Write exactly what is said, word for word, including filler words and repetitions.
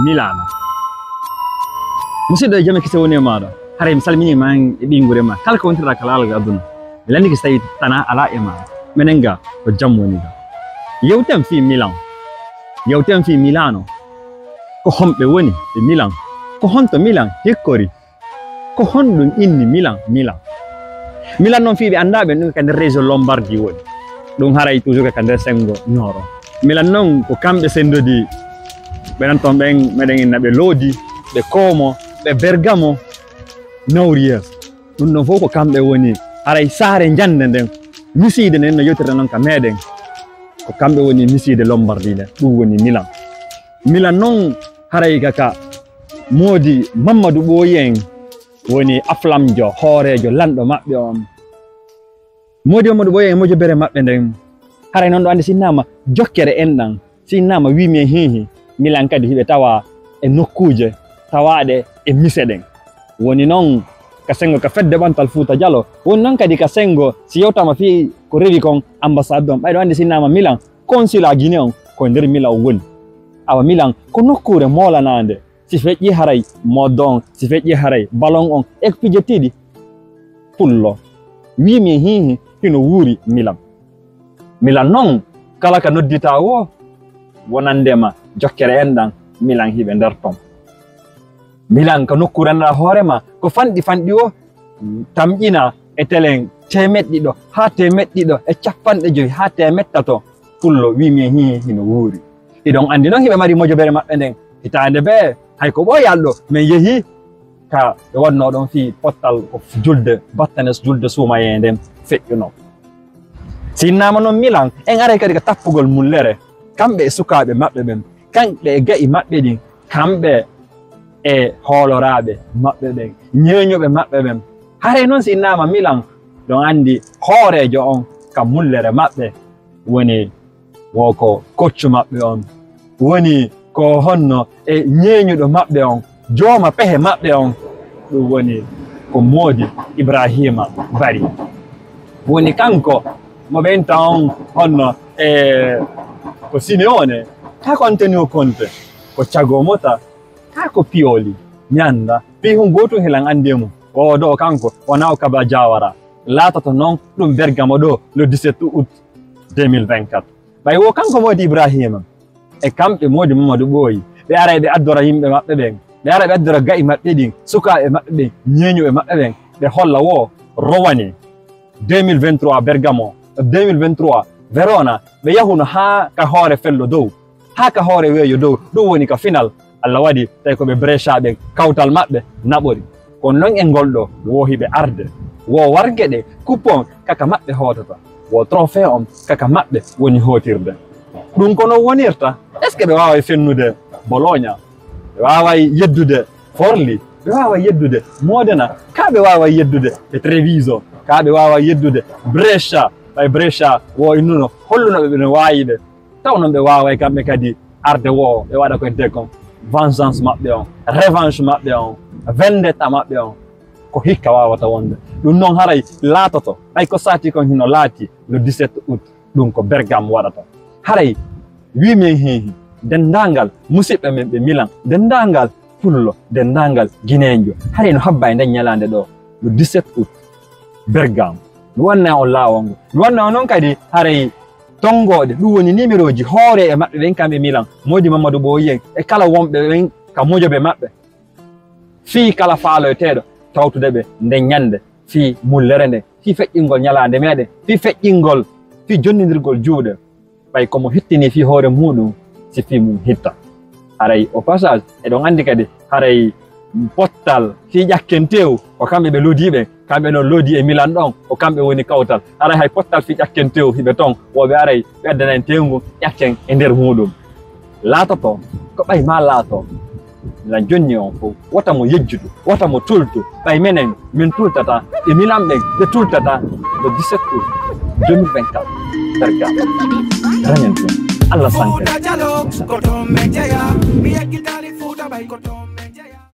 Milano. Musidɗo, e jam e kise woni e maaɗa. Haray mi salminii ma e ɓeynguure ma. Kala ko wontirɗaa ka laawol ga aduna. Mi lanndike si tawii tana alaa e maaɗa. Menen ga ko jam woni ga. Yewten fii Milan. Yewten fii Milano. Ko homɓe woni e Milan? Ko honto Milan hikkori? Ko honɗum inni Milan? Milan. Milan noon fii ɓe anndaa ɓen ɗum ka nder région Lombardie woni. Ɗum haray toujours ka nder senngo Nord. Milan noon ko kamɓe senndodii ɓe nan toon ɓen meɗen inna ɓe Lodi, ɓe Como, ɓe Bergamo, nawri yeeso. Ɗum ɗon fof ko kamɓe woni haray saare njannde nden, misiide nden no yewtirta noon ka meɗen. Ko kamɓe woni misiide Lombardie nden, ɗum woni Milan. Milan noon haray kaka Moodi Mammadu Ɓooyi en woni aflamjo, hooreejo, lanɗo maɓɓe on. Moodi Mammadu Ɓooyi en mojobere maɓɓe nden, haray noon ɗo anndi si innama jokkere enɗan, si innama wii mi en hiihi, Milan kadi hiɓe tawa e nokkuuje tawaaɗe e mise ɗen. Woni noon ka senngo ka fedde ɓantal Fuuta Jalo, woni noon kadi ka senngo si yewtama fii ko rewi kon ambassade on, ɓay ɗo anndi si innama Milan, consulat Guinée on ko nder Milan woni. Awa Milan ko nokkuure moolanaande. Si feƴƴi haray moddo on, si feƴƴi haray ballon on, e ko pijettiiɗi. Pullo wii mi hiihi hino wuuri Milan. Milan non, kala ka nodditaa woo, wonande ma jokkere enɗan, Milan hiɓe nder ton. Milan ka nokkuure nana hoore ma, ko fanɗi fanɗi woo, tamƴina e telen teemeɗɗe ɗiɗo haa teemeɗɗe ɗiɗo e capanɗe jowi haa teemeɗɗe tato. Pullo wii mi hiihi hino wuuri. Hiɗon anndi non hiɓe mari mojobere maɓɓe nden. Hitaande bee, hay ko ɓooyal ɗo, men yehi ka ɓe wonnoo ɗon fii pottal ko julde, battanes julde suumayee nden feƴƴunoo. Si innama non Milan, en aray kadi ka tappugol mullere, kamɓe e sukaaɓe maɓɓe ɓen, kamɓe e ga'i maɓɓe ɗin, kamɓe e hooloraaɓe maɓɓe ɓen, ñeeñuɓe maɓɓe ɓen. Haray non si innama Milan, ɗon anndi hooreejo on ka mullere maɓɓe woni wo ko coach maɓɓe on, woni ko honno e ñeeñuɗo maɓɓe on, jooma pehe maɓɓe on, ɗum woni ko Moodi Ibrahima Bari. Woni kanko mo ɓe inta on honno e ko Simeone, kaa ko Antonio Conte, ko Thiago Motta, kaa ko Pioli, mi anndaa. Fii hun gootun hilan anndi e mum. Oo ɗoo kanko, wonaa o Kaba Diawara. Laatoto non ɗum Bergamo ɗoo, le dix-sept août deux mille vingt-quatre. Ɓay wo kanko Moodi Ibrahima, e kamɓe Moodi Mamadou Ɓooyi, ɓe aray ɓe addora yimɓe maɓɓe ɓen, ɓe ara ɓe addora ga'i maɓɓe ɗin, sukaaɓe maɓɓe ɓen, ñeeñuɓe maɓɓe ɓen, ɓe holla wo rowani deux mille vingt-trois Bergamo, deux mille vingt-trois Verona, ɓe yahuno haa ka hoore fello dow, haa ka hoore weeyo dow, ɗum woni ka final. Allah waɗi tawi ko ɓe Brescia ɓen kawtal maɓɓe naɓori. Kono non e ngol ɗoo, wo hiɓe arde. Wo warge ɗe, coupe on kaka maɓɓe hootata. Wo trophée on kaka maɓɓe woni hootirde. Ɗum ko non wonirta. Est-ce que ɓe waaway fennude Bologna? Ɓe waaway yeddude Forli? Ɓe waaway yeddude Modena? Kaa ɓe waaway yeddude ɓe Treviso? Kaa ɓe waaway yeddude Brescia? Ɓay Brescia wo innuno holluno ɓe ɓe no waawi ɓe. Taw non ɓe waaway kamɓe kadi arde wo ɓe waɗa ko entee kon vengeance maɓɓe on, revanche maɓɓe on, vendetta maɓɓe on. Ko hikka waawata wonde. Ɗum non haray laatoto. Ɓay ko saati kon hino laati le dix-sept août. Ɗum ko Bergame waɗata. Haray wii men heehi denndaangal musidɓe men ɓe Milan, denndaangal pullo, denndaangal gineejo. Haray no habba e nden ñalaande ɗoo, le dix-sept août, Bergame. Mi wanna on laawol ngol. Mi wanna on non kadi haray tonngooɗe, ɗum woni nimerooji hoore e maɓɓe ɓen kamɓe Milan, Moodi Mamadou Ɓooyi en, e kala wonɓe ɓen ka mojobe maɓɓe. Fii kala faaloyteeɗo tawtude ɓe nden ñannde, fii mullere nden, fii feƴƴingol ñalaande meɗen, fii feƴƴingol, fii jonnindirgol juuɗe. Ɓay ko mo hittini fii hoore muuɗum, si fii mum hitta. Haray au passage, eɗon anndi kadi, haray pottal fii ƴakken tew, ko kamɓe ɓe loodii ɓe, kamɓe non loodii e Milan ɗon, ko kamɓe woni kawtal. Haray hay pottal fii ƴakken tew hiɓe ton, wo ɓe aray ɓe addana en tew ngun ƴakken e nder muuɗum. Laatoto ko ɓay maa laato. Milan jonni on fow, wota mo yejjudu, wota mo tultu. Ɓay menen, min tultata, ɓe Milan ɓen, ɓe tultata. Le dix-sept août deux mille vingt-quatre, Bergame. Rañen tun. Allah sanke. Fuuta Jaloo, ko toon men jeyaa. Mi yeggitaali Fuuta ɓay ko toon.